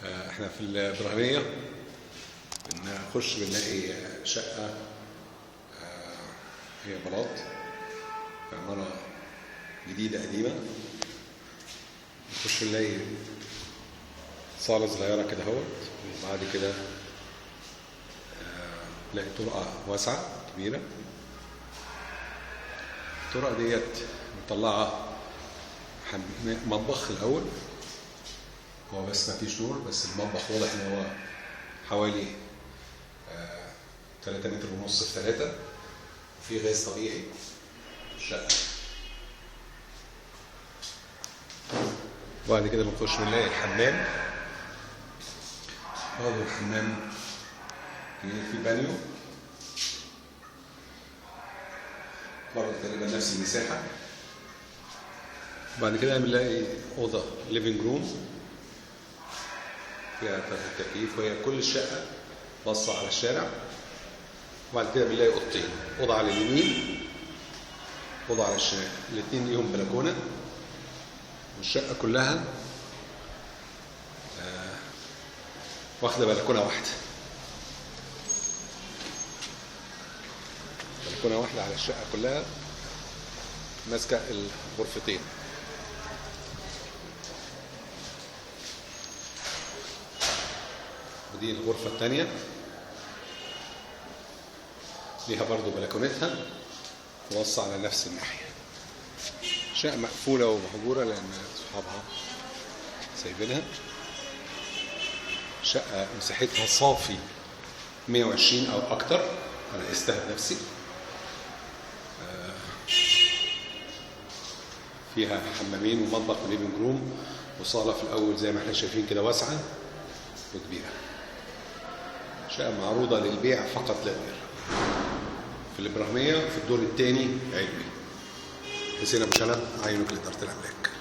احنا في الإبراهيمية بنخش بنلاقي شقة، هي بلاط في عمارة جديدة قديمة. نخش نلاقي صالة صغيرة كده اهوت، وبعد كده نلاقي طرقة واسعة كبيرة. الطرقة ديت مطلعة مطبخ الأول، هو بس ما فيش نور، بس المطبخ واضح ان هو حوالي 3 متر ونص في 3، وفي غاز طبيعي في الشقة. وبعد كده بنخش بنلاقي الحمام، برضه الحمام كبير، في بانيو برضه تقريبا نفس المساحة. بعد كده بنلاقي أوضة living room فيها فتحة تكييف، وهي كل الشقة باصة على الشارع. وبعد كده بنلاقي أوضتين، أوضة على اليمين، أوضة على الشمال، الاتنين ليهم بلكونة. والشقة كلها واخدة بلكونة واحدة، بلكونة واحدة على الشقة كلها ماسكة الغرفتين. ودي الغرفة الثانية ليها برضو بلكونتها وبص على نفس الناحية. شقة مقفولة ومهجورة لأن صحابها سايبينها. شقة مساحتها صافي 120 أو أكتر، أنا قستها بنفسي. فيها حمامين ومطبخ وليفنج روم وصالة في الأول زي ما احنا شايفين كده، واسعة وكبيرة. شقة معروضة للبيع فقط لا غير، في الإبراهيمية في الدور الثاني علوي. حسين أبو شنب، عينك لإدارة الأملاك.